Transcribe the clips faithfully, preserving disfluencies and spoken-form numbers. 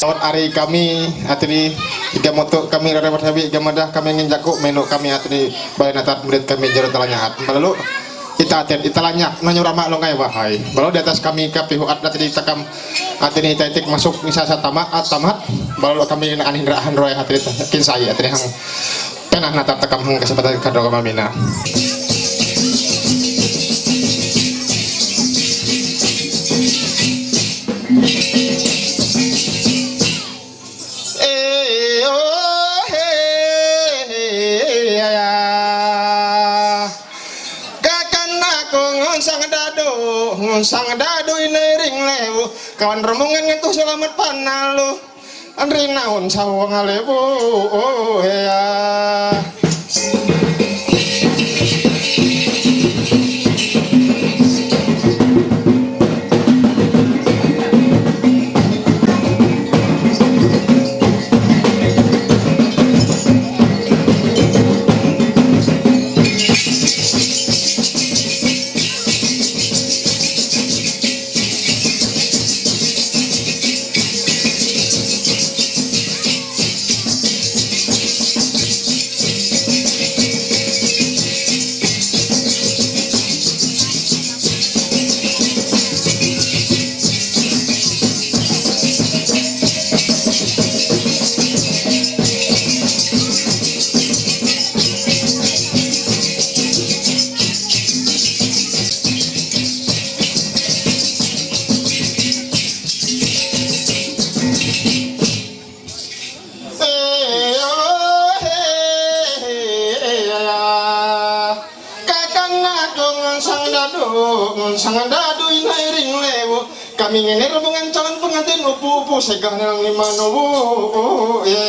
Sawat ari kami, atri, iga moto kami rara madhabi, iga madah kami ngin jaku menu kami, atri, balai natat murid kami jero talanya at. Balalu, ita aten, ita lanyak, nanyu rama longai wahai. Balalu di atas kami kapihu at, atri, takam, atri, ita itik masuk, misa sa tama, at tamat. Balalu kami na anin rahan roy, atri, kinsai, atri, hang. Tanah na tatakam hang kasapatan kadro kamamina. Eh, oh, he, he, ya, ya. Kakan aku ngunsang dadu, ngunsang dadu inairing lewu. Kawan rombongan ngentuh selamat panalu. Andri naon sawang alebu, oh, ya. Kakang ngadong sang dadu, sang dadu inairing lewu. Kami ngene rombongan calon pengantin upu-upu segah nelang lima nuwu. Ya.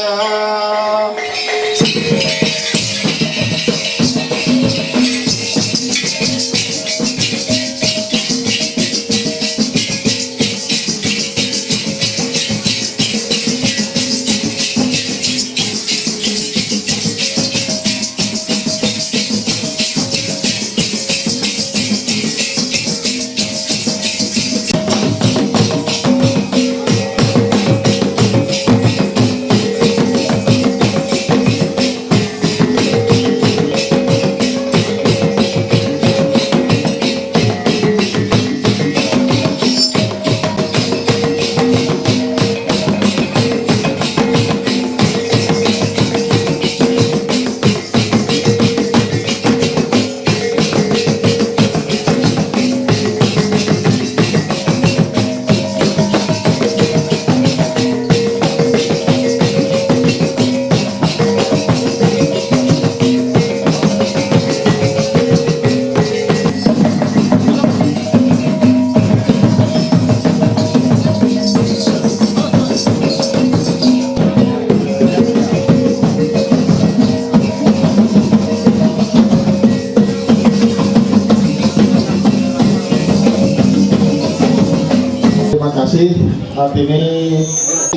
Atini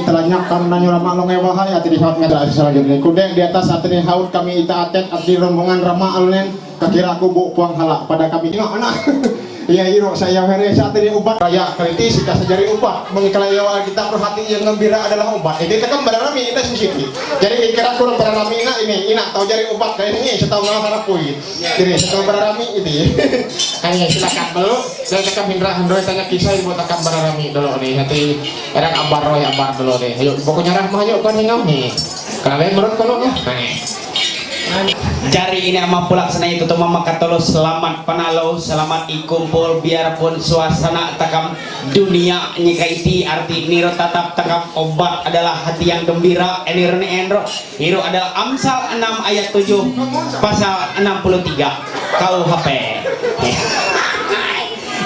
telanyak kam nanyo rama long ewa hai atini hot ngadra sisara juni. Kude di atas atini haut kami ita atet atini rombongan rama alunen kakira kubu puang halak pada kami tengok anak. Ya iro saya here saat ini ubat raya kritis kita sejari ubat mengikala yawa kita roh hati yang gembira adalah obat. Ini tekan bararami kita sisiki. Jadi kira kurang bararami nak ini, ini tahu jari obat kayak ini setahun lama sarap pui. Jadi setahun bararami ini. Ayo silakan dulu. Saya tekan Indra Hendro tanya kisah ibu tekan bararami dulu nih. Hati kadang abar roh abar dulu deh. Ayo pokoknya rahmah yuk kan hingau nih. Kalau menurut kalau nih. Jari ini ama pulak sana itu tuh mama katolo selamat panalo, selamat ikumpul biarpun suasana takam dunia nyikaiti arti niro tatap takam obat adalah hati yang gembira enir enro hiro adalah Amsal enam ayat tujuh pasal enam puluh tiga K U H P.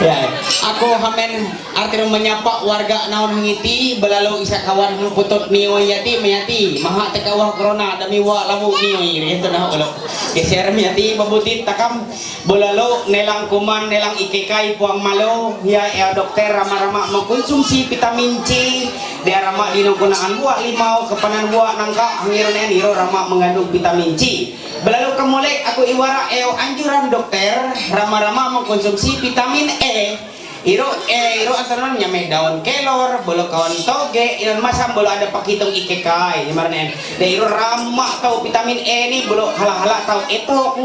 Ya, aku hamen arti menyapa warga naon hangiti belalo isa kawan putut mio yati mayati maha tekawa corona dami wa labu mio ini itu nah ulo geser miyati babutin takam belalo nelang kuman nelang ikekai puang malo ya ya dokter rama-rama mengkonsumsi vitamin C dia rama dino gunaan buah limau kepanan buah nangka hangiro ne niro rama mengandung vitamin C. Belalo kemulek aku iwara eo anjuran dokter rama-rama mengkonsumsi vitamin E. Iro eh iro antaran nyame daun kelor bolo kawan toge iran masam bolo ada pakitung ikekai marnen de iro rama tau vitamin E ni bolo hala-hala tau etok.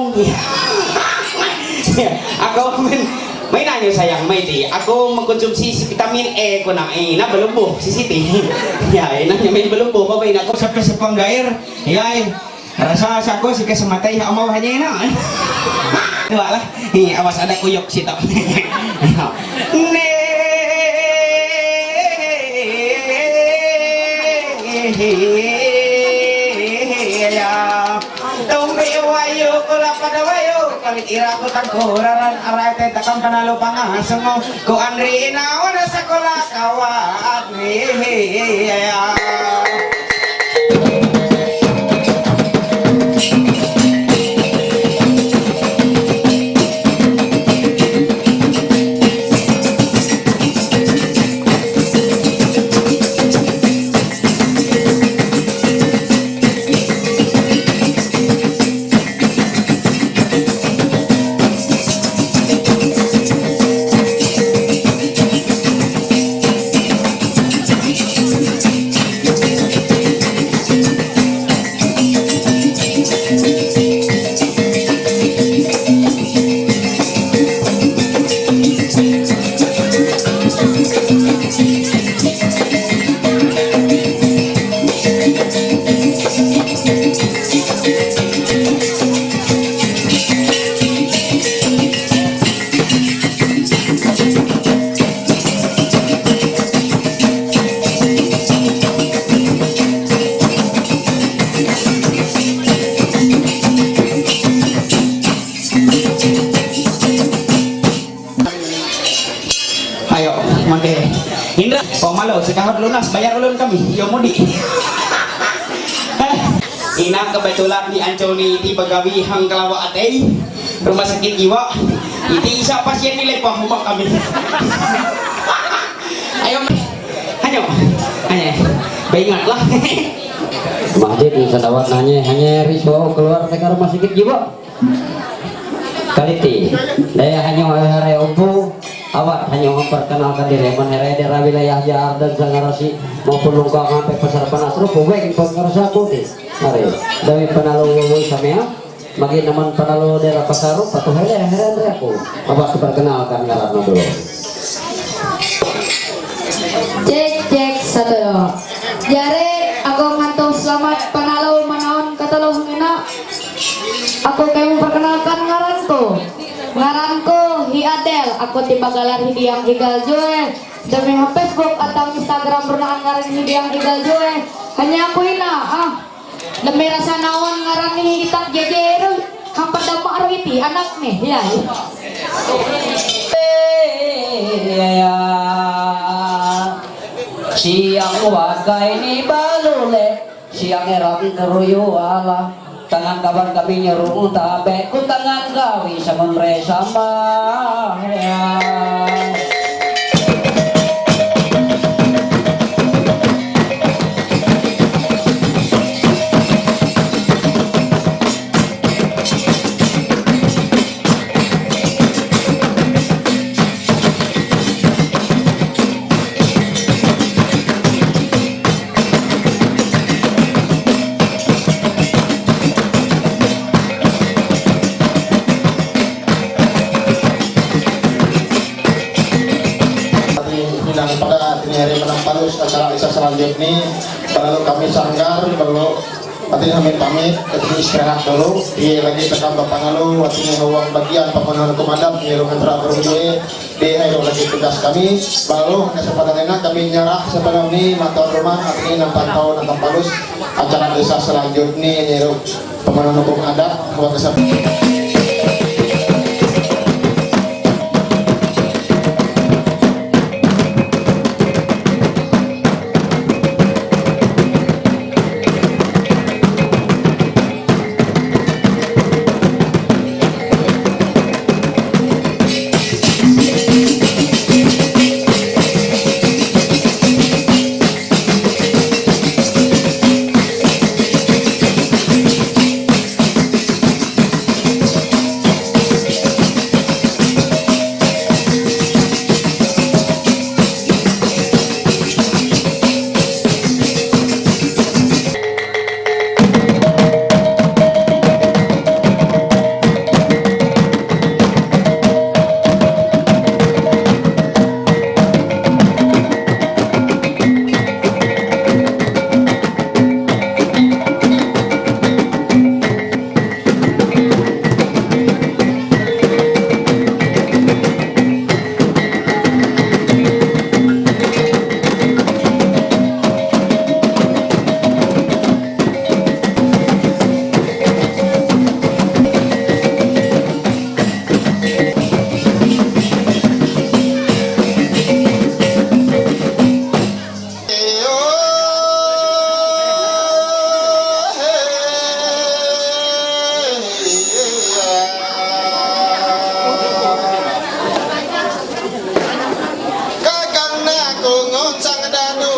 Aku men main aja sayang maiti aku mengkonsumsi si vitamin E ko na eh na belum boh si siti. Ya eh na nyame belum boh apa ini aku sampai sepenggair ya eh. Rasa sa ko si kasamatay ha amaw hanya na. Wala. Hi awas ada kuyok sito. Ne. Tumbi wayo kula pada wayo kami ira ko tangkuraran arate takam panalo pangasungo ko anri inaon sa kula kawa. Ayo, mangke. Indra, pamalo, sekahot lunas, bayar ulun kami. Yo mudi. Ina kebetulan di Ancol ni iti begawi hang kelawa atei rumah sakit jiwa. Iti isa pasien ni lepas rumah kami. Ayo, hanyo, hanyo, baingatlah. Mahjid yang sedawat nanya hanya risau keluar teka rumah sakit jiwa. Kaliti, daya hanya hare umpu, awat hanya memperkenalkan diri menherai daerah wilayah Jaar dan Sangarasi maupun lungkang sampai pasar panas rupu weng pengersa putih. Hari, dami panalo wawai samia, magi naman panalo daerah pasaru patuh hele here andre aku. Awat perkenalkan ngaran dulu. Cek cek satu dua. Jare aku ngantuk selamat panalo manaon katalo ngena. Aku kamu perkenalkan ngaranku. Ngaranku Hi Adel, aku tiba galar hidiang higal joe. Demi ha Facebook atau Instagram pernah ngaran hidiang higal joe. Hanya aku ina ah. Demi rasa naon ngaran ni kita jejeru. Hampa damak roh iti anak ni ya. Siang wakai ni balule. Siang erang keruyu ala tangan kawan kami nyerung tabe ku tangan gawi samun re sama ya. Selanjutnya, kalau kami sanggar, kalau atini hami pamit, atini istirahat dulu, di lagi tekan bapak nalu, atini hawang bagian pamanhan komandan, di ruang antara berdua, di ayo lagi tugas kami, lalu kesempatan ini kami nyerah sepenuh ini, matur rumah, atini nampak tahu, nampak palus, acara desa selanjutnya, nyeru pemenang hukum adat, buat kesempatan. Kakang na kungun sang dadu,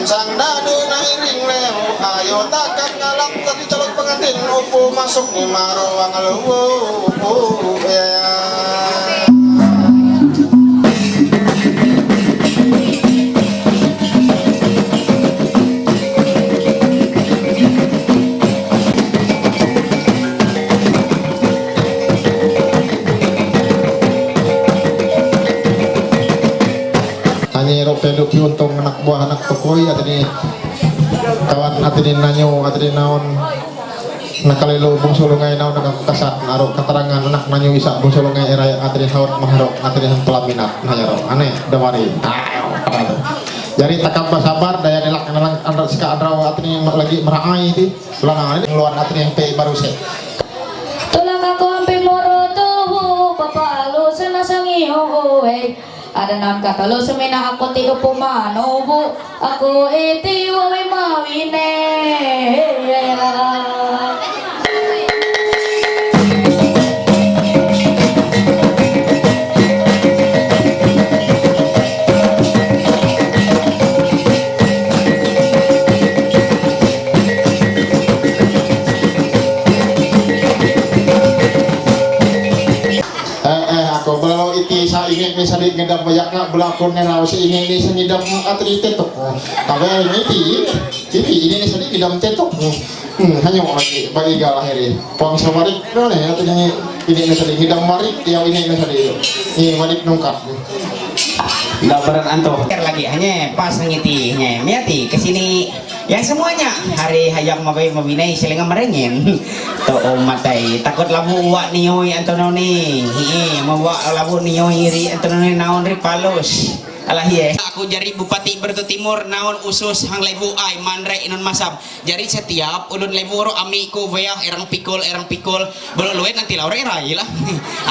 sang dadu na iring leo, ayo takang ngalang jadi calon pengantin, upu masuk ni maruang luwu, upu, ya. Hanya ro pedu piuntong anak buah anak tokoi, atini kawan, atini nanyo, atini naon, nakalelo bungsu lungai naon, nakakasat naro keterangan anak nanyo isa bungsu lungai era atini haut maharok, atini hempelaminat nayaro. Aneh, dawari. Ayo, apa tu? Jadi takam sabar, daya nelak nelang andra sika andra atini lagi meraai ti. Lana ini luar atini yang pe baru se. Tulak ako ang pimuro tuhu, papaalo sa nasang iyo, eh. Ada nam katalo sa mina ako ti upumano, ako iti waway mawine. Eh, eh, ako belo iti sa ini ni sadi ngedam bayak na bela aku nerau si ini ni sengidam atri tetuk. Tapi ini ti, ini ini ni sadi ngidam tetuk. Hmm, hanya lagi bagi galah ini. Pang samarik mana ya tadi ini ni sadi ngidam marik ya ini ni sadi. Ini marik nungkak. Labaran anto. Lagi hanya pas ngiti hanya miati ke sini. Ya semuanya, hari hayam mabai mabinai selenga merengin. To o matai, takut labu uwa nioi antononi. Hi, mawa labu nioi ri antononi naon ri palus. Alah ye. Aku jari Bupati Berto Timur naon usus hang lebu ai manre inun masam. Jari setiap ulun lebu ro ami ku wayah erang pikul, erang pikul. Belo luet nanti laure rai lah.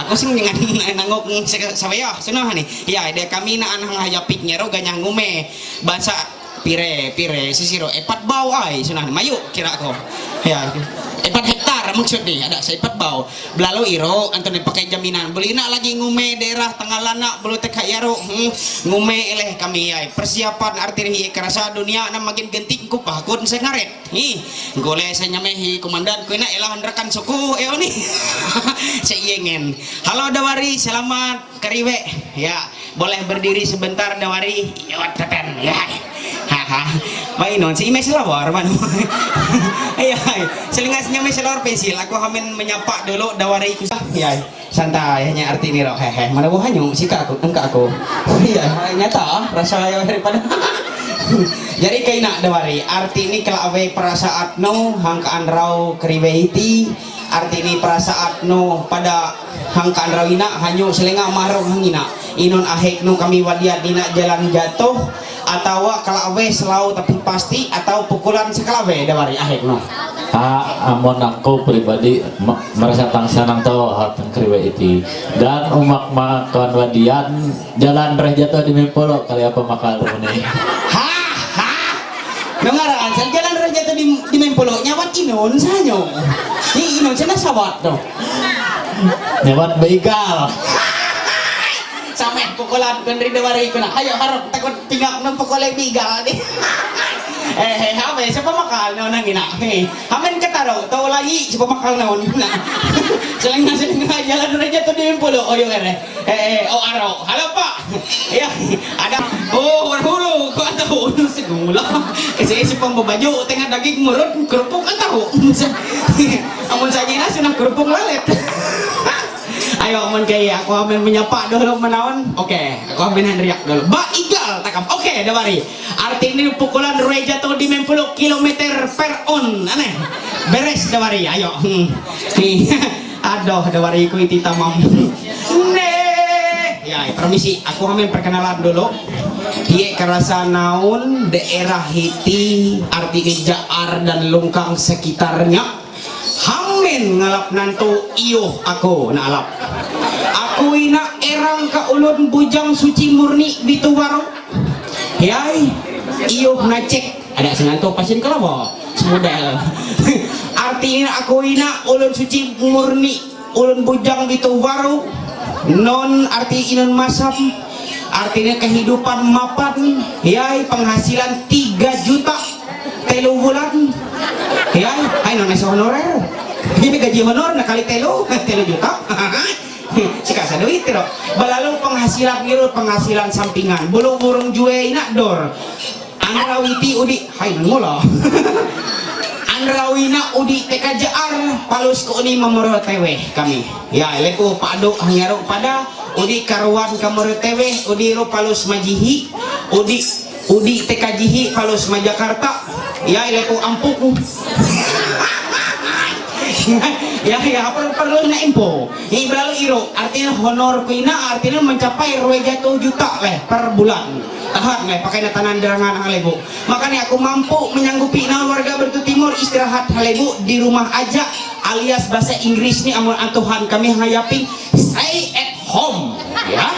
Aku sing dengan nangok se-, sawayah sunah ni. Ya, dia kami na anang hayapik nyero ganyang ngume. Bansa pire, pire, sisiro, epat bau ai, sunah, mayu, kira ko. Ya, epat hektar maksud ni, ada sa epat bau. Belalu iro, anto ni pakai jaminan. Beli nak lagi ngume daerah tengah lanak, belu teka yaro, hmm, ngume eleh kami ai. Persiapan arti ni kerasa dunia na makin genting ku pakun saya ngaret. Hi, gole saya nyame hi komandan ku ina elah rakan suku, eh, ni. Saya yengen. Halo Dawari, selamat. Kariwe, ya, boleh berdiri sebentar, Dawari? Yo, teten, ya. Haha. Baik, non, si Ime selawar, mana? Ya, selingas nyame selawar pensil. Aku hamin menyapa dulu, Dawari ku. Ya, santai, hanya arti ni, roh, hehe. Mana buah hanyu, sika aku, engka aku. Ya, nyata, rasa ya daripada. Jadi kaina dawari, artini kalau awe perasaan no, hangka anrau kriwe iti, artini perasaan no pada hangka anrau ina, hanyo selenga marong hangina. Inun ahek no kami wadiat dina jalan jatuh, atau kalau awe selau tapi pasti, atau pukulan sekalawe dawari ahek no. Ah, amun aku pribadi ma- merasa tang sanang to hatang kriwe iti. Dan umak makan wadian jalan reh jatuh di Mempolo kali apa makal ni. Ha ha. Nung arahan sa jalan reh jatuh di, di Mempolo nyawat inun sanyo. Ni inun sana sawat to. Nyawat begal. Sampai pukulan kendri dawari kuna. Ayo harap takut pingak nung pukule begal ni. Eh, eh, hame, siapa makal no nang ina. Eh, hamen ketaro, tau lagi, siapa makal no na. Selenga selenga jalan reh jatuh di Mempolo, oyo ere. Eh, eh, oh aro, halo pak. Ya, ada. Oh, berhulu, kok tahu segula. Kasi si pembaju tengah daging murut kerupuk kan tahu. Amun saja na sunah kerupuk lalet. Ayo, amun kaya aku amin menyapa dulu menaun. Oke, aku amin handriak dulu. Ba igal takam. Oke, dawari. Arti ini pukulan reh jatuh di Mempolo kilometer per on. Aneh. Beres dawari. Ayo. Hmm. Ni. Aduh, dawari ku iti tamam. Ne. Ya, permisi. Aku amin perkenalan dulu. Ye kerasa naun daerah hiti arti jaar dan lungkang sekitarnya. Hamin ngalap nantu iyo aku na alap. Aku ina erang ka ulun bujang suci murni bitu waru. Yai, iyo nacek. Ada senantu pasin kalawa. Semodel. Arti ina aku ina ulun suci murni, ulun bujang bitu waru. Non arti inun masam. Artinya kehidupan mapan, yai penghasilan tiga juta telu bulan. Yai, ay no nasa honorer. Ini gaji honor na kali telu, telu juta. Sika sa duit tiro. Balalu penghasilan ngiru penghasilan sampingan. Bulu burung jue ina dor. Andrawiti udi, hay mula. Andrawina udi teka jaar palus ko uni mamoro tewe kami. Ya, leku padu hanyaru pada udi karuan kamoro tewe udi ro palus majihi udi udi teka jihi palus majakarta. Ya, leku ampuku. Ya, ya, perlu perlu na info. Hi belalu iro, artinya honor ku ina, artinya mencapai dua jatuh juta leh per bulan. Tahan leh, pakai na tanan derangan halebu. Makanya aku mampu menyanggupi na warga Bertu Timur istirahat halebu di rumah aja, alias bahasa Inggris ni amun atuhan kami ngayapin stay at home. Ya.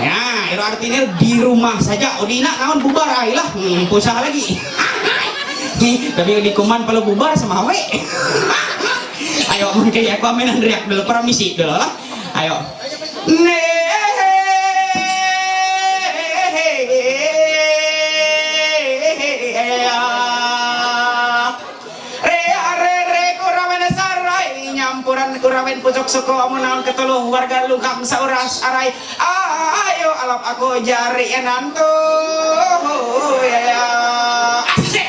Ya, itu artinya di rumah saja. Udi ina naon bubar ai lah. Hmm, pusah lagi. Tapi di kuman kalau bubar sama we. Ayo, mungkin aku aminan riak dulu, permisi dulu lah. Ayo. Ne. Re, re, re, kurawen sarai, nyampuran kurawen pucuk suku, amun naon ketuluh warga lukang sauras arai. Ayo, alap aku jari enantu. Ya, ya. Asik.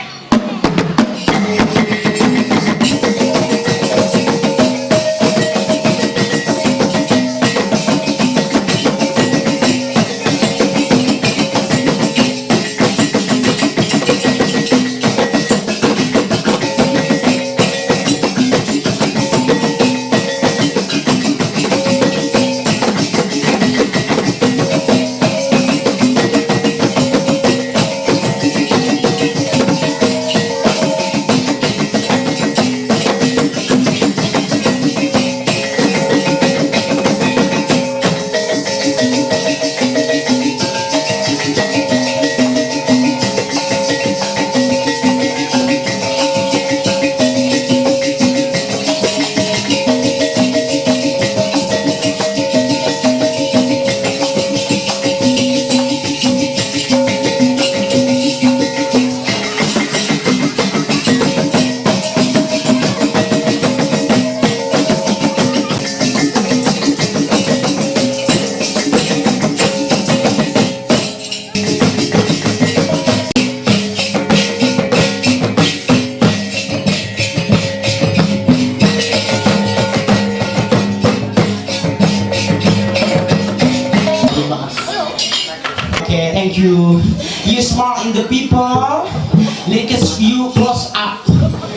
Latest view close up.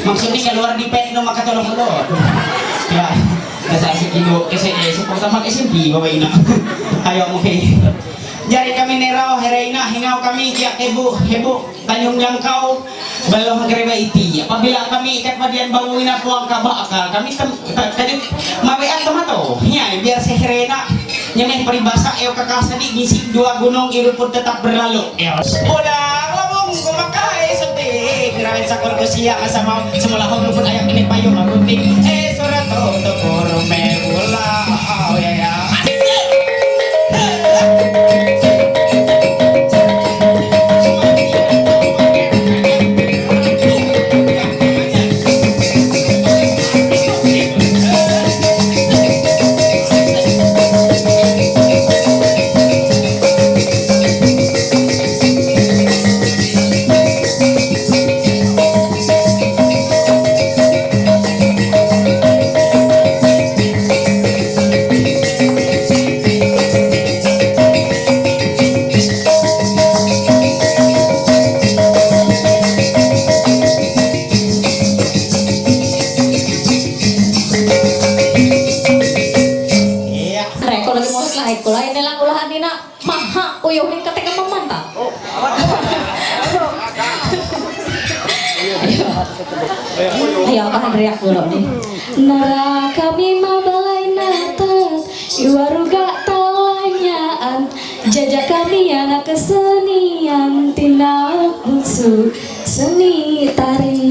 Maksudnya keluar di pet no maka tolong lo. Ya, kasi sige no, kasi eh, support sama kasi hindi, okay na. Ayaw mo kay. Jari kami neraw, herena, hingaw kami, kiya kebu, hebu, tanyong yangkaw, balo hagreba iti. Apabila kami ikat padian banguin na po ang kabaka, kami tam, ta, tadi, mabe at tomato. Yan, biar si herena, niya may paribasa, ew kakasadi, gising dua gunung, irupod tetap berlalu. Ew. Udah, labong, kumakai, sedih. Ngerain sakor kusia, sama, semula hong luput ayam ini payung, aku tik. Eh, surat tuh, tuh, kurung, mebula. Oh, ya, ya. Asik. Iya. Rekor lagi mau selahit pula ini lah ulahan ini nak. Maha, uyuhin ka taga mamanta. Ayo, tahan riak dulu nih. Nara kami mabalay natat, iwaruga talanyaan, jaja kami anak kesenian, tindak bungsu seni tari.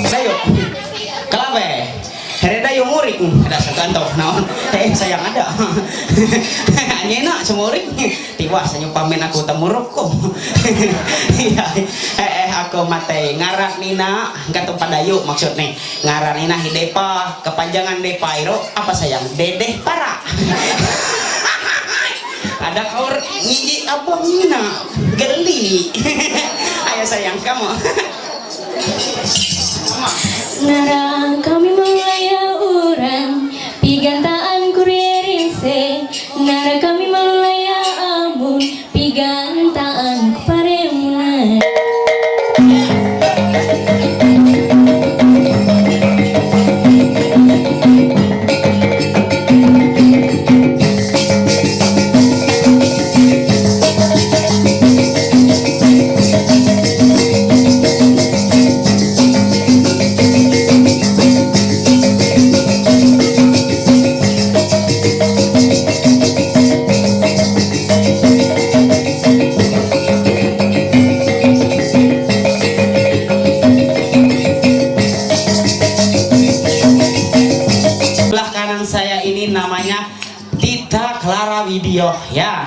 Ayo. Kalabe. Hereda yung murik. Ada sakanto. No. Eh, sayang ada. Anyena sumurik. Tiwas, anyo pamen ako tamurok ko. Iya. Eh, eh, ako matay. Ngaran nina, gato padayo, maksud ni. Ngaran nina hi Depa, kepanjangan Depa iro, apa sayang? Dedeh para. Ada kaur ngiji abang nina, geli. Ayo sayang, kamu. Nara kami malaya orang, pigantaan kurierinse. Nara kami malaya amun, pigantaan kuparemunan. Sebelah kanan saya ini namanya Tita Clara Video, ya,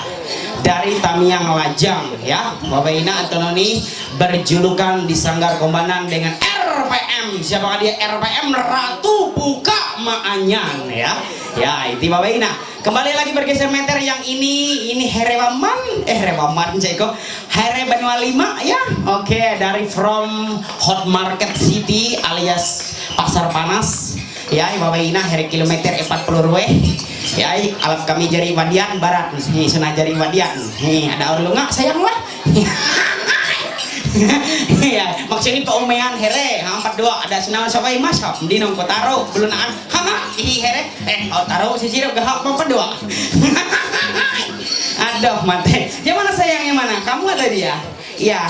dari Tamiang Lajang, ya. Bapak Ina Antononi berjulukan di Sanggar Komandan dengan R P M. Siapakah dia? R P M, Ratu Buka Maanyan, ya. Ya, itu Bapak Ina. Kembali lagi bergeser meter yang ini, ini Herewaman, eh, Herewaman, Ceko. Here Banua Lima, ya. Oke, dari from Hot Market City alias Pasar Panas. Ya, Bapak Ina, here kilometer empat puluh rue. Ya, alap kami jari Wadian Barat. Nih, sunah jari Wadian. Nih, ada orang lu nggak sayang lah. Iya, maksudnya paumean here, ha, empat dua, ada senang sabai mas, ha, di nong kotaro, belunaan, ha, ha, ih, here, eh, oh, taro, si sirap, gahak, empat dua. Aduh, mate. Yang mana sayang, yang mana? Kamu atau dia? Iya.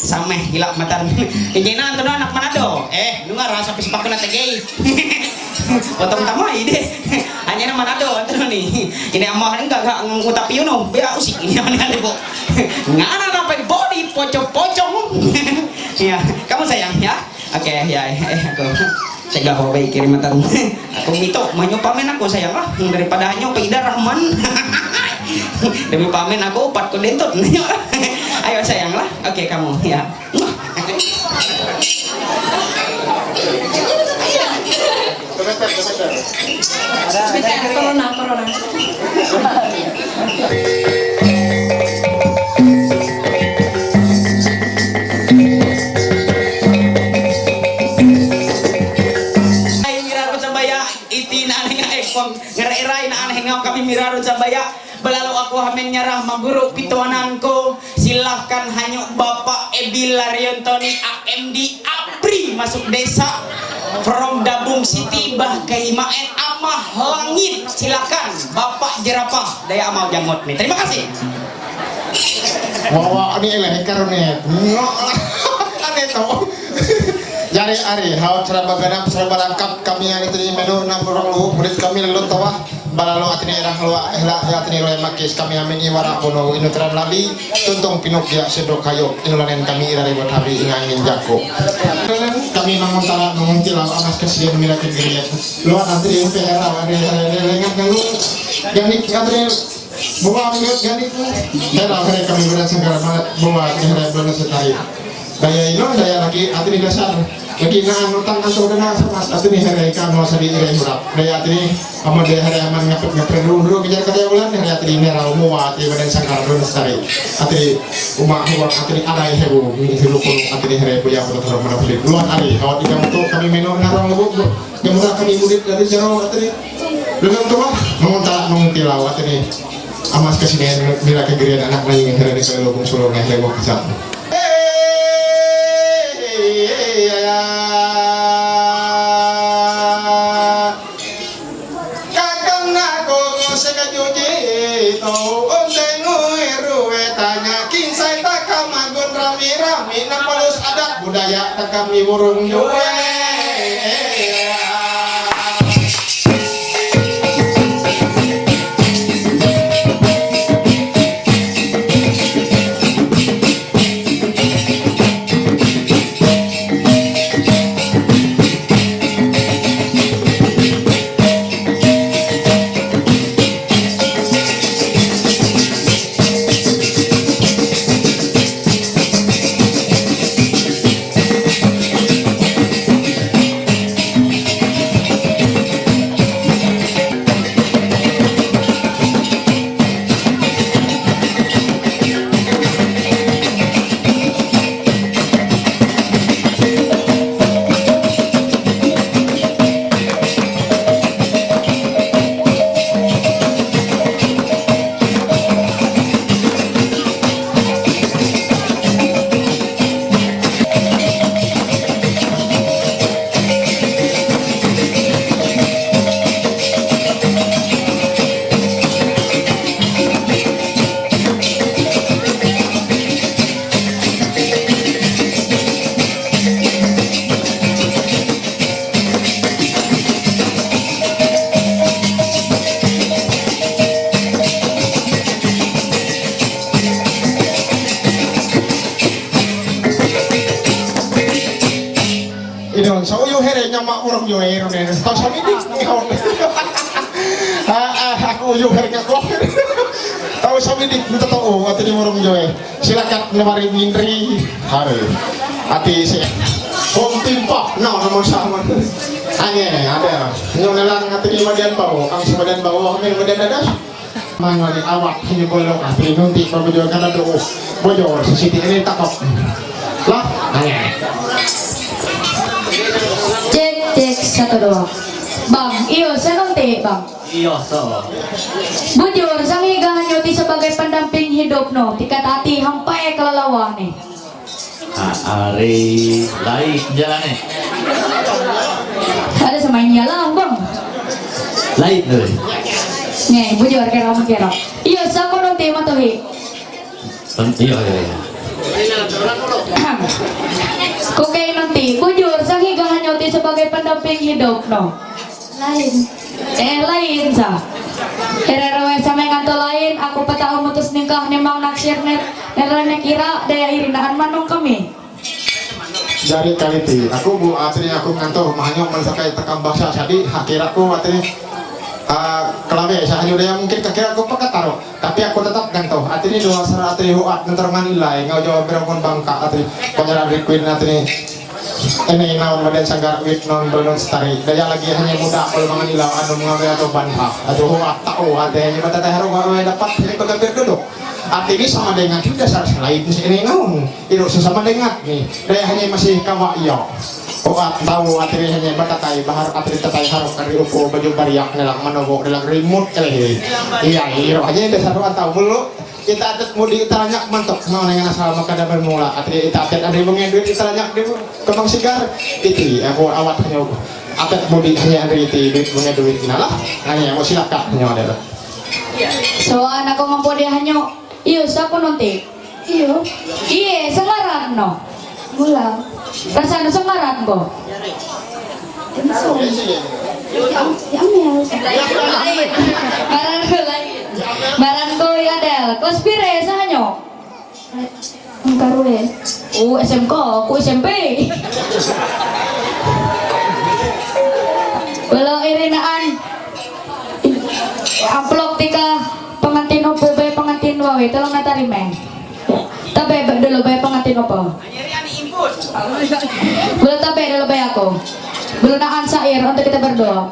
Sameh, gila, matan. Ini nanti anak Manado. Eh, dengar rasa pis pakai nate gay. Potong tamu ini. Hanya nama Manado, antu ni. Ini amah ni gak, gak ngutapi, you know. Biar usik ini, mana ada, Bu. Ngana apa body pocong-pocong. Ya, kamu sayang, ya? Oke, ya, eh, aku. Cegah, bapak, kirim matan. Aku mito, manyo pamen aku, sayang lah. Daripada hanyo, Pak Ida Rahman. Demi pamen aku, empat ko dentut. Ayo, sayang lah. Oke, kamu, ya. Corona, corona. Ay, mira ko sa baya, iti na nga Kung ngara-, erai naan hengau kami miraru jabaya, balalu aku hamen nyarah maguru pituanan ko, silahkan hanyu Bapak Ebi Lariontoni A M D Apri masuk desa from Dabung City bah kehimaen amah langit. Silakan Bapak Jerapah daya amau jangut nih. Terima kasih. Wawa, ini eleh karone. Ane to. Jari ari, hau cara baganap, cara balangkap, kami yang itu di menu enam orang luhur, murid kami lalu tawah, balalo atini erang lua, ehla, atini lua makis, kami amin iwara bono, inu teran labi, tuntung pinuk dia sendok kayu, inu lanen kami irari buat habi, ingangin jako. Kami mangun tala, mangun tilau, amas kesian mira kegerian. Luar atini P R A, ada, ada, ada, ingat dulu. Ganik, atini Bawa ambil gani tu. Hera, hera kami berasa gara mana bawa hera berasa tari. Daya ino, daya lagi, atini dasar. Lagi na anu tang atau dana sama, atini hera ikan mau sadi ire hurap. Daya atini, ama daya hera aman ngapet ngapet dulu dulu kejar kerja ulan, hera atini nera umua, atini badan sangkar berasa tari. Atini uma huwa, atini alai hebu, hilu kunu, atini hera puya pura terus mana pelit. Luar hari, awak tidak untuk kami menu narong lebu. Yang mula kami murid dari jero atri. Dalam tu mah, nongon talak nongon tilau atri. Amas ke sini mila ke gerian anak lain yang dari kalau bung solo ngai lewat kecap. Kakang nako sekajuji to, onteng ruwe tanya, kinsai takamagun rami-rami, napalus adat budaya takami burung juwe. Idon, sa uyu here nyama urang yo ero ne. Tau sa midik ni hau. Ah, ah, aku uyu here ngako. Tau sa midik minta tau, oh, atau di urang yo. Silakan lemari mindri. Hari. Ati si. Hom timpa, no, nomor sama. Anye, ada. Nyo nelang ati di madian bau, ang sa madian bau, ang madian dadas. Mangani awak hanya bolong ah, pinunti pabujur kada doa. Bujur sesiti ini takok. Lah, ayo. Cek, cek, satu, dua. Bang, iyo, sanunti, Bang. Iyo, so. Bujur, sang higa hanyuti sebagai pendamping hidup no, tika tati hampai kelelawar ni. Ah, ari lain jalan eh. Ada sama ini lah, Bang. Lain tu. Nih, bujur kira kira. Iyo, sama no tema tu hi. Iyo, iyo, iyo. Kok kayak nanti, bujur, sang higa hanyuti sebagai pendamping hidup no. Lain. Eh, lain sa. Herero sa may nganto lain, aku patao mutus ningkah ni Mang Naksir ner, nerenek ira, daya irinaan manong kami. Dari kaliti, aku bu atri aku nganto mahanyo man sakai takam basa sadi, hakira ku atri, ah, kelabe, sa hanyo daya mungkin kakira ku pakataro. Tapi aku tetap nganto, atri dua sara atri huat, ngantor manilai, ngau jawab berangkon bangka, atri, panyaran requin atri. Ini naon badan sanggar wit non belum setari. Daya lagi hanya muda kalau mangan ilau anu mengambil atau banha. Aduh, atau ada hanya mata teh harus baru dapat ini pegang duduk. Arti ini sama dengan kita sa-, selain ini naon. Itu sesama dengan nih. Daya hanya masih kawa iyo. Oh, Wa tau atri hanya batatai bahar atri tatai harok kari upo baju bariak nelang manobo nelang rimut elehi. Iya, iro hanya itu satu atau bulu. Ita atet mudi ita banyak mantok mau dengan asal maka ada bermula. Atri ita atet ada bunga duit ita banyak di kemang sigar. Iti aku awat hanya atet mudi hanya ada iti duit bunga duit nalah. Hanya mau silakan hanya ada. So, anak ko ngampo dia hanyo. Iyo, sa ko nonte. Iyo. Iye, sangaran no. Mula. Rasa no sangaran ko. Langsung. Ya, ya, ya. Ngaran ko lain. Ngaran ko Yadel. Kelas pire sa nyo? Angkarwe. Oh, S M K, aku S M P. Walau irinaan. Amplop tika pengantin opo be pengantin wawe, tolong natarime. Tabe be dulu be pengantin opo. Belum tabe dulu be aku. Belum nahan syair untuk kita berdua.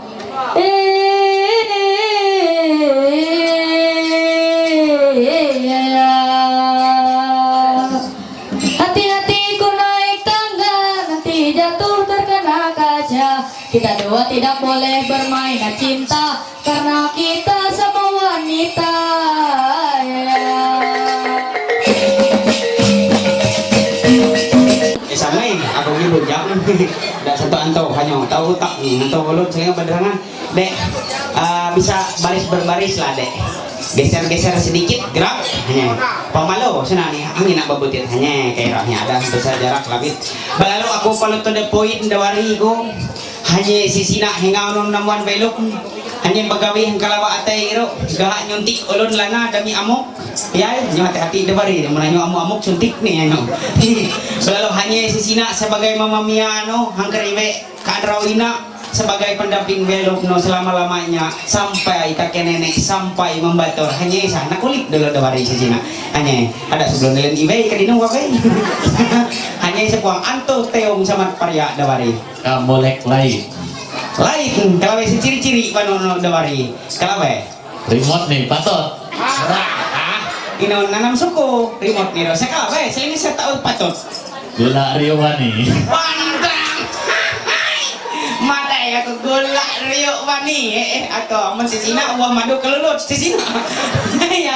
Hati-hati ku naik tangga, nanti jatuh terkena kaca. Kita dua tidak boleh bermain cinta karena kita sama wanita. Esa mai, ako ni bujang. Da satu anto hanyo, tahu tak ni anto ulut saya berderangan. Dek, eh, bisa baris berbaris lah, Dek. Geser-geser sedikit, gerak. Hanya. Pamalo, sana ni, angin nak berbutir. Hanya, kayak rohnya ada besar jarak labit. Balalu aku kalau to the point dawari ko. Hanya sisina hingau nom namuan belok. Hanya bagawi hangkalawa atai iro. Gahak nyuntik ulun lana dami amuk. Ya, nyo hati-hati dawari. Muna nyo amuk-amuk suntik ni, ano. Balalu hanya sisina sebagai mama mia, ano, hangkaribe. Kak Rawina sebagai pendamping belok no selama-lamanya sampai kakek nenek sampai membatur hanya sa nakulik dulu dawari sisina hanya ada sebelum nelen ibai kadino wakai hanya sepuang anto teong samat paria dawari. Kamolek lai. Lai kalau si ciri-ciri pano no dawari kalau Remote ni, patot. Ino nanam suku, remote ni ro. Saka, weh, saya ini saya tahu patot. Gula riwani. Pandang. Mata ya aku gula riwani. Eh, eh, aku amun sisina, wah madu kelulut sisina. Eh,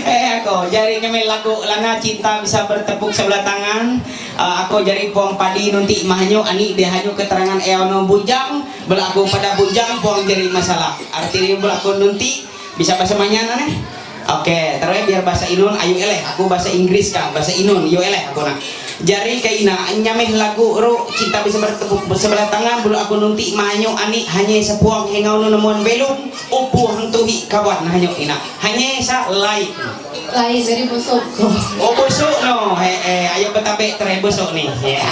eh, aku jari nyemil lagu lana cinta bisa bertepuk sebelah tangan. Eh, aku jari puang padi nunti mahanyu ani dia hanyu keterangan eono bujang. Belaku pada bujang puang jari masalah. Arti dia belaku nunti. Bisa bahasa Manyan aneh? Oke, terus biar bahasa Inun, ayo eleh. Aku bahasa Inggris kan, bahasa Inun, yo eleh aku nak. Jari kaina nyameh lagu ru cinta bisa bertepuk sebelah tangan bulu aku nunti manyo ani hanya sepuang hengau nu nemuan belum upu hang tuhi kawan hanyo ina hanya sa lai. Lai dari busuk. Oh busuk no, he eh ayo betabe terai busuk ni. Ya.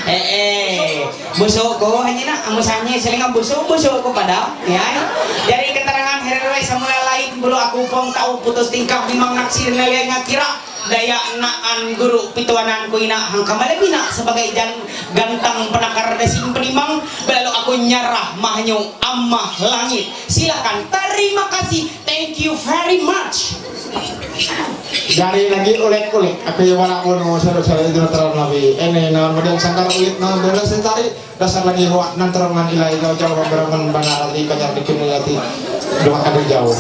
Eh eh. Busuk ko hanya nak, amu sanya selingan busuk, busuk ko pada, ya. Dari keterangan Hererwe semula lain, bulu aku pong tahu putus tingkah memang naksir nilai ngakira. Daya naan guru pituanan ku ina hangka malam ina sebagai jan gantang penakar dasing penimang, belalu aku nyarah mahnyu amah langit. Silakan, terima kasih, thank you very much. Dari lagi ulik-ulik, aku ya wala pun mau seru-seru itu terlalu nabi. Ini non model sangkar ulik non bela setari. Dasar lagi huwak nan terowongan ilai kau jauh berangan bana rati kajar di kini yati dua kali jauh.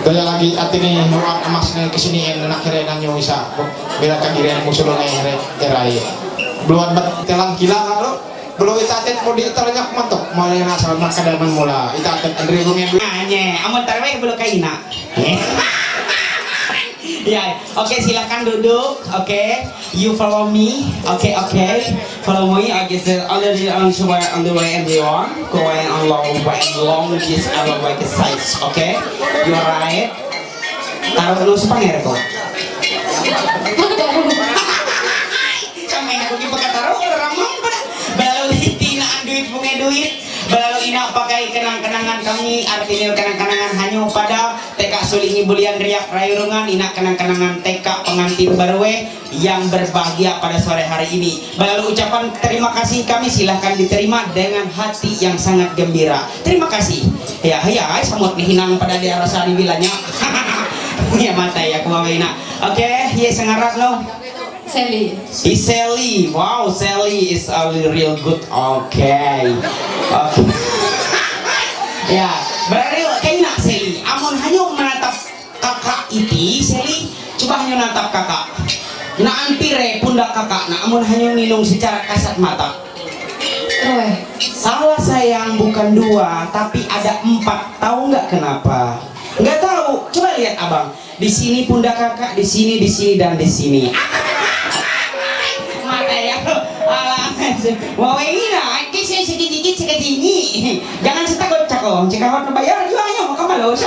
Daya lagi ati ni huwak emas ni kesini en nak kira nanyo isa bila kagiri musuh lo ni here terai. Beluan bat telang kila lalu belum ita atet mudi terenyak matok malah nak sama kedaman mula ita atet andri bumi. Anye amun tarweh belum kaina. Ya, oke, silakan duduk. Oke, you follow me. Oke, oke. Follow me. Oke, so, on the, on the way, on the way, everyone. Go and on long way, long this, on the way, the size. Oke, you right. Taruh dulu sepanger kok. Sampai aku di Pekataro, orang ramang pada. Belalu hiti na duit, bunga duit. Belalu ina pakai kenang-kenangan kami, artinya kenang-kenangan hanya pada T K Sulingi Bulian Riak Rayurungan, ina kenang-kenangan T K pengantin baru eh yang berbahagia pada sore hari ini. Melalui ucapan terima kasih kami silahkan diterima dengan hati yang sangat gembira. Terima kasih. Ya, ya, ai samot ni hinang pada dia rasa di bilanya. Ya mata ya kumawe ina. Oke, ye sengarat no. Սելի։ Iseli, wow, Sally is a real good. Okay. Okay. Yeah. Բրարի, կայնա Սելի, ամոն հանյո մնատապ կակա իտի, Սելի, չուբա հանյո նատապ կակա։ Նա անպիր է, պունդա կակա, նա ամոն հանյո նինունգ սիճարա կասատ մատա։ Ой. Sala sayang bukan dua, tapi ada empat. Tahu nggak kenapa? Nggak tahu. Coba lihat abang. Di sini pundak kakak, di sini, di sini, dan di sini. Matay ako. Ala, wawengina, kasi sa dikit sa kadini. Jangan sa takot ako. Sa kahot na bayar, yun, yun, makamalos.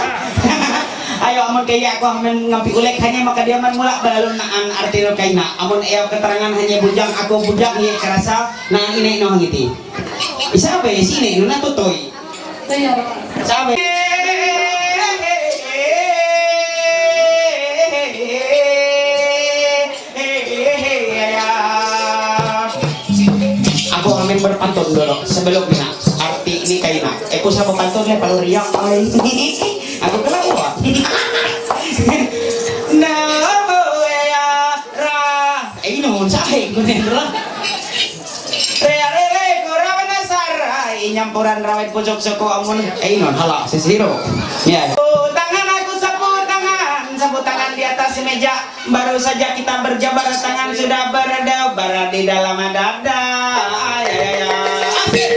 Ayo, amun kaya ako, amun ngampi ulek, hanya makadiaman mula, balon na an artiro kay na. Amun ayaw keterangan, hanya bujang, ako bujang, iya kerasa, na ina ino ngiti. Isa apa ya, sini, nuna tutoy. Sabi. Ako ang member pantun dulu, sebelum na arti ini kayo na. Eh, kung sa pantun ya, parang riyak ay. Ako kalawa. Na, ya, ra. Eh, yun, sa akin, ko na. Re, re, re, ko, ra, ba, na, sa, ra. Inyampuran, rawit, pucuk, suku, amun. Eh, non, hala, sisiro. Ya. Tangan aku sapu tangan, sapu tangan di atas meja. Baru saja kita berjabat tangan sudah berdebar di dalam dada. Ay, ay, ay, ay. Asik.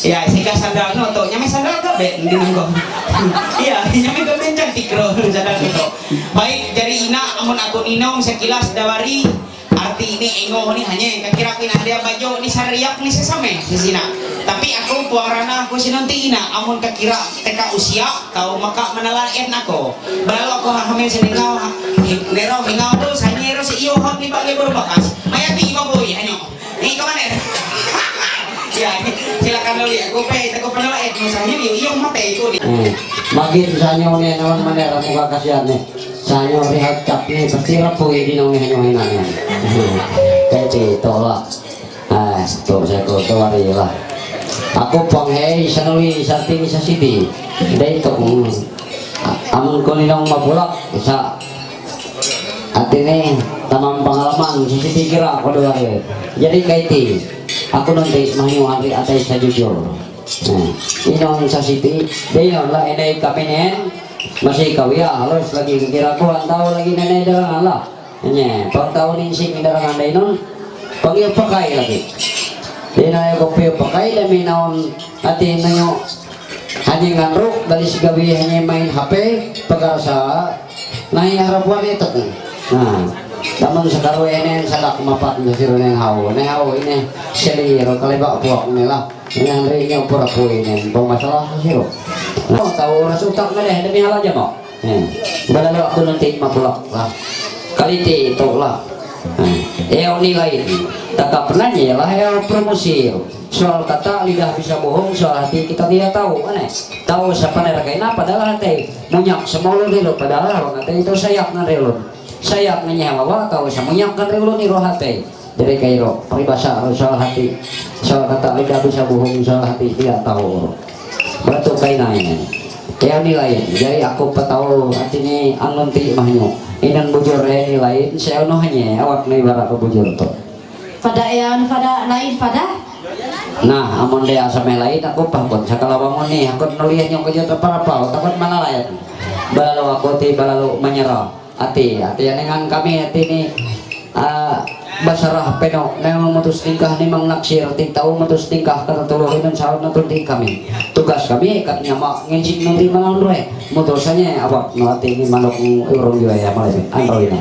Ya, sehingga sandal no to, nyamai sandal ka be, hindi nang ko. Iya, nyamai ka be cantik ro, sandal no to. Baik, dari ina, amun aku ninong sekilas dawari, arti ini engo ni hanya kakira ko ina dia bajo ni sariak ni sesame di sina. Tapi aku puang rana aku sinunti ina, amun kakira teka usia, kau maka menelan en aku. Balalu aku hamin siningau, ha, hi-, nero hingau tu, sanyero si iyo hot ni bagi baru bakas. Maya ti iba boy, hanyo. Ikaw man eh. Ya, silakan dulu ya. Kope, ito ko pala eh, no sanyo, iyo, iyo, mate, ito di. Hmm. Magin sanyo ni, naman manera mo kakasyan ni. Sanyo, rihat, kap ni, pasti rapu, hindi nung ni, hanyo, hinangan. Hmm. Kaya ti, ito, la. Ah, ito, sa ko, ito, wari, la. Ako pang, hey, sanuli, sa ting, sa siti. Dahil ito, hmm. A-, amun ko ninong mapulak, sa Atene, tamang pangalaman, sisiti kira, ko dua hari. Jadi, kaiti, aku nanti mahiu hari atai sa jujur. Nah, inon sa siti, dia lah, ini kami nen, masih kau ya, halus lagi, kira ko, antau lagi nenek dalam Allah. Nye, pang tahun ini sih, dalam anda inon, panggil pakai lagi. Dia nanya kopi pakai, demi naon, ati nanyo, Hanya nganru, dali si gabi hanya main H P, pagkara sa, nahi harapuan ito. Nah, naman sa karuenen, sa dak mapat na siro neng hao. Neng hao, ini, seli, ro, kaliba, puak nila. Ini, Andre, ini, upura, pui, ini, bang masalah, siro. Nah, tahu, oras utak, ngaleh, demi hal aja, mau. Hmm. Balalu aku nanti mapulak lah. Kaliti ito lah. Hmm. Eo nilai. Takap nanya lah, eo promosi. Soal kata lidah bisa bohong, soal hati kita tidak tahu. Aneh. Tahu siapa neraka ini, padahal hati. Munyak semolo dulu, padahal orang hati itu sayak ngan rilun. Sayak nanya hawa, tahu semunyak kan rilun iroh hati. Jadi kairo, peribahasa soal hati. Soal kata lidah bisa bohong, soal hati tidak tahu. Batu kainai. Kaya nilai, jadi aku patawo hati ni anun ti mahnyo. Inan bujur eh nilai, saya no hanya awak ni bara ko bujur to. Pada ean, pada lain, pada. Nah, amun dia sampai lain aku pahkon. Sakala bangun ni, aku nulis nyong kerja terparapal, takut mana lain. Balalu aku ti, balalu menyerah. Ati, ati, dengan kami ati ni, ah, basarah peno, memang mutus tingkah ni mang naksir, ti tahu mutus tingkah kata tuluh inun sahut natun ti kami. Tugas kami, kat nyama, nginsik nanti mangan rue. Mutus hanya awak no ati ni manuk urung jua ya, malam ni, anro ini.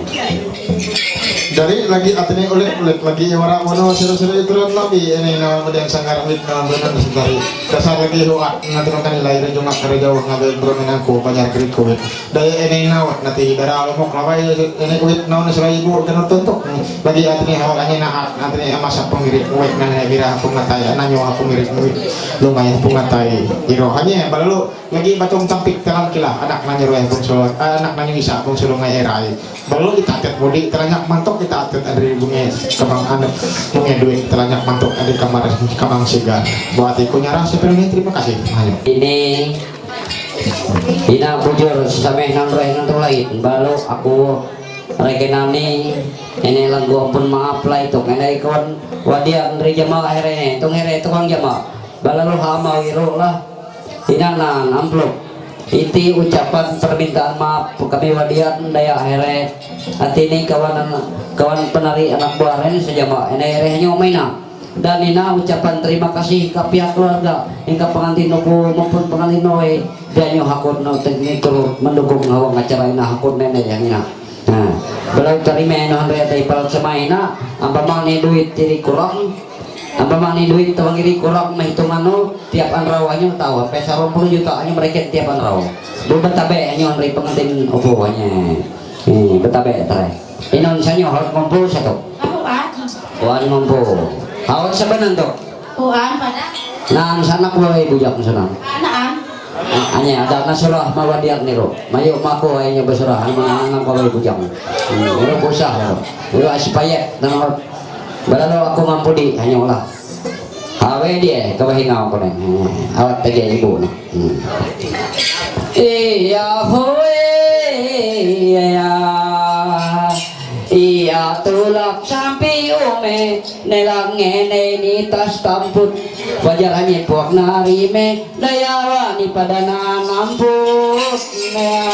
Dari lagi atene oleh oleh lagi orang ono sero sero itu lagi ini nama kemudian sanggar mit nama benar dari dasar lagi ho at nanti makan nilai rejo mak rejo ngabe bro menang ko banyak krik ko. Daya ini nawat nanti dara lo mok lawai ini wit naon sero ibu kena tuntuk. Lagi atene hawa kanya naat atene masa pengirik wit nang vira pengatai nanyo pengirik wit lumayan pengatai iro hanya baru lagi batung tampik terang kila anak nanyo yang pun solo anak nanyo isa pun solo ngai erai. Baru kita atet mudik teranyak mantok kita atet dari bunga kemang anak bunga duit teranyak mantok dari kamar kemang sigar. Buat aku nyarah sepenuhnya terima kasih. Ayo. Ini ina bujur sameh nang roh nang tu lain. Baru aku rekenani ini lagu ampun maaf lah itu. Kena ikon wadian dari jamaah here ini. Tung here tukang jamaah. Balalu hama wiro lah. Inanan amplop. Iti ucapan permintaan maaf kami wadian daya here. Atini kawan kawan penari anak buah Ren sejama ene here nyo maina. Dan ina ucapan terima kasih ke pihak keluarga hingga pengantin opo maupun pengantin noe dan nyo hakut no teknik turut mendukung ngawang acara ina hakut nenek yang ina. Nah, belau terima eno andre tai pal semai na, apa mang ni duit tiri kurang, apa mang ni duit tawang iri kurang mah hitungan no, tiap anrau anyo tahu, sampai sarong puluh juta anyo mereka tiap anrau. Bu betabe anyo andre pengantin opo anyo. Hmm, betabe tare. Inon sanyo harus ngumpul satu. Aku ah. Wan ngumpul. Hawan sebenang tu. Kuan pada Naan sana kulo ibu jang sana. Anaan. Anya ada nasurah mawadiat niro. Mayo mako ay nyo basurah ang mga anak ko ibu jang. Hmm, niro kusah niro. Niro asipayet nang balalu aku mampu di hanya lah. Hawe dia kawahinga ko na. Hmm, awat tagi ibu na. Hmm. Iya ho iya. Iya tulak sampi ume. Nelang ngene ni tas tamput. Wajar anye puak nari me dayawa ni pada nanamput. Nea.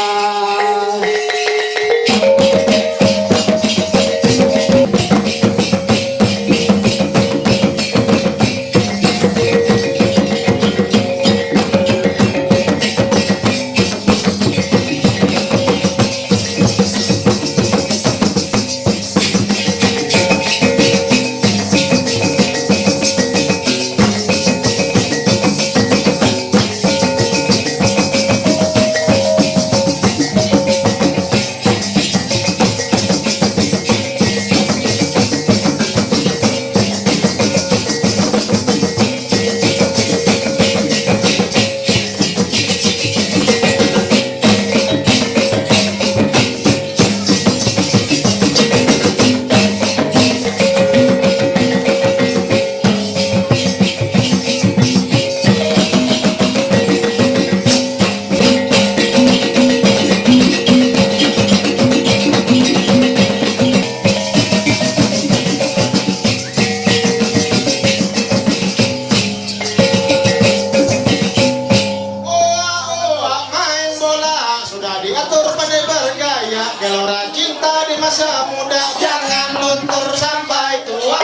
Oa, oa, main bola sudah diatur pandai bergaya. Gelora cinta di masa muda, jangan luntur sampai tua.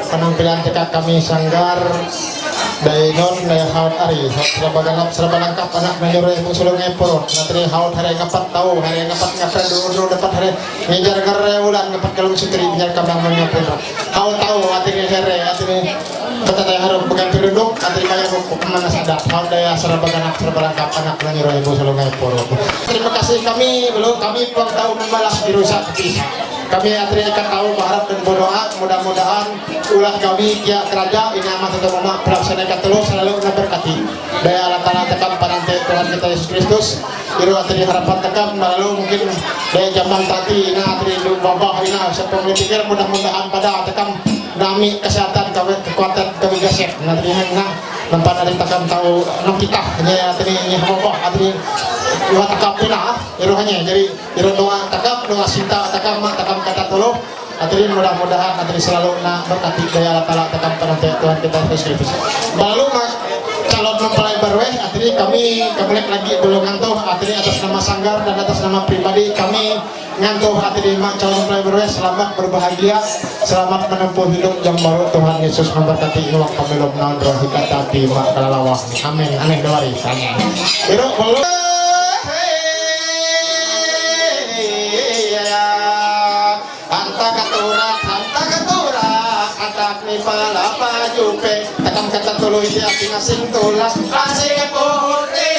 Panampilan teka kami sanggar dainon ne haut ari, haut serabagalap serabalangkap anak menyuruh musulung epor, natri haut hari ngapat tahu, hari ngapat ngapat dulu dapat hari ngejar ngere ulan ngapat kalung sutri biar kami menyapun. Haut tahu atri here atri kata daya harap bukan penduduk atri kaya buku mana sadar haut daya serabagalap serabalangkap anak menyuruh musulung epor. Terima kasih kami belum kami pun tahu membalas dirusak bisa. Kami atri akan tahu berharap dan berdoa mudah-mudahan ulah kami kia keraja ini amat atau mama pelaksana katelo selalu na berkati. Daya Allah Ta'ala tekam panante Tuhan kita Yesus Kristus. Iru atri harapan tekam lalu mungkin daya zaman tadi ina atri du babah ina sepuluh pikir mudah-mudahan pada tekam nami kesehatan kami kekuatan kami gesek nanti na nampak dari tekam tahu nam kita nya atri nya babah atri dua tekam pina iru hanya jadi Iro doa takam, doa cinta takam, mak takam kata tolong. Hadirin mudah-mudahan hadirin selalu nak berkati daya Allah Ta'ala takam pada Tuhan kita Yesus Kristus. Lalu mak calon mempelai baru eh, hadirin kami kembali lagi belum ngantuk, hadirin atas nama sanggar dan atas nama pribadi kami ngantuk hadirin mak calon mempelai baru eh, selamat berbahagia, selamat menempuh hidup yang baru Tuhan Yesus memberkati iwak kami lom naon roh hikat hati mak kalalawa. Amin. Aneh dua hari. Amin. Iro belum. Hanta katurak, hanta katurak, atak ni pala pajupe. Takam kata tuluy di ating asing tulak, asing putih.